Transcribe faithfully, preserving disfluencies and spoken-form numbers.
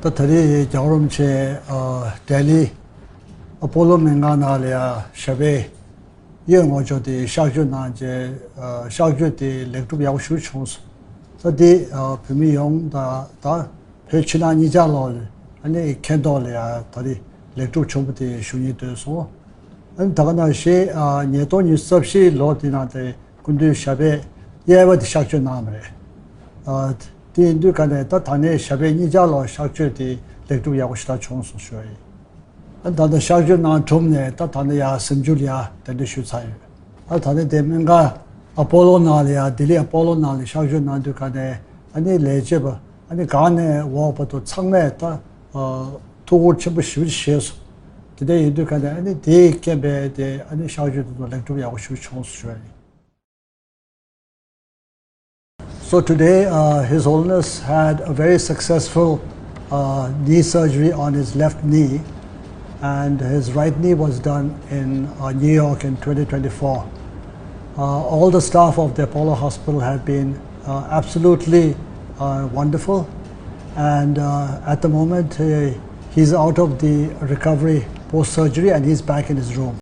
ད་ད་རེས་རྒྱལ་བ་རིན་པོ་ཆེ་ཨ་ལྡི་ལི་ཨ་པོ་ལོ་སྨན་ཁང་ནང་ལ་ཡ་ཞབས་པད་གཡས་ངོ་ཅོག་དེ་གཤག་བཅོས་གནང་རྗེས་ཨ་གཤག་བཅོས་དེ་ལེགས་གྲུབ་ཡག་པོ་ཞིག་བྱུང་སོང་། ད་དེ་ཨ་བོད་མི་ཡོངས་དང་ད་བོད་ཕྱི་ནང་གཉིས་ཆ་ལོག་ལ་ཨ་ནི་མཁྱེན་རྟོགས་ལ་ཡ་ད་རེས་ལེགས་གྲུབ་བྱུང་བ་དེ་ཞུ་སྙིང་འདོད་སོང་། ཨ་ནི་ད་ག་ནང་བཞིན་ཨ་ཉིས་སྟོང་ཉི་ཤུ་རྩ་བཞི་ལོ་དེ་ནང་དེ་སྐུ་མདུན་ཞབས་པད་གཡས་པ་དེ་གཤག་བཅོས་གནང་བ་རེད། ཨ་དེ་ཡིན་དུས་ག་ནས་ད་ད་ནས་ཞབས་པད་གཉིས་ཆ་ལོག་གཤག་བཅོས་དེ་ལེགས་གྲུབ་ཡག་པོ་ཞེ་དྲག་བྱུང་སོང་ཞུ་བ་ཡིན། ཨ་ད་ལྟ་གཤག་བཅོས་གནང་གྲུབ་ནས་ད་ད་ནས་ཡར་གཟིམ་ཆུང་ལ་ཡར་གདན་འདྲེན་ཞུས་ཚར་ཡོད། ཨ་ད་ནས་དེ་སྨན་ཁང་ཨ་པོ་ལོ་ནང་ལ་ཡར་ལྡི་ལི་ཨ་པོ་ལོ་ནང་ལ་གཤག་བཅོས་གནང་དུས་ག་ནས་ཨ་ནི་ལས་བྱེད་པ་ཨ་ནི་གང་ནས་འོག་བར་དུ་ཚང་མས་ད་ཨ་ཐུགས་ཁུར་ཆེན་པོ་ཞེ་པོ་ཅིག་བཞེས་སོང་། དེ་འདྲ་ཡིན་དུས་ག་ནས་ཨ་ནི་དེའི་རྐྱེན་པས་དེ་ཨ་ནི་གཤག་བཅོས་དེ་ཚོ་ལེགས་གྲུབ་ཡག་པོ་ཞིག་བྱུང་སོང་ཞུ་བ་ཡིན། So today, uh, His Holiness had a very successful uh, knee surgery on his left knee, and his right knee was done in uh, New York in twenty twenty-four. Uh, all the staff of the Apollo Hospital have been uh, absolutely uh, wonderful, and uh, at the moment, uh, he's out of the recovery post surgery and he's back in his room.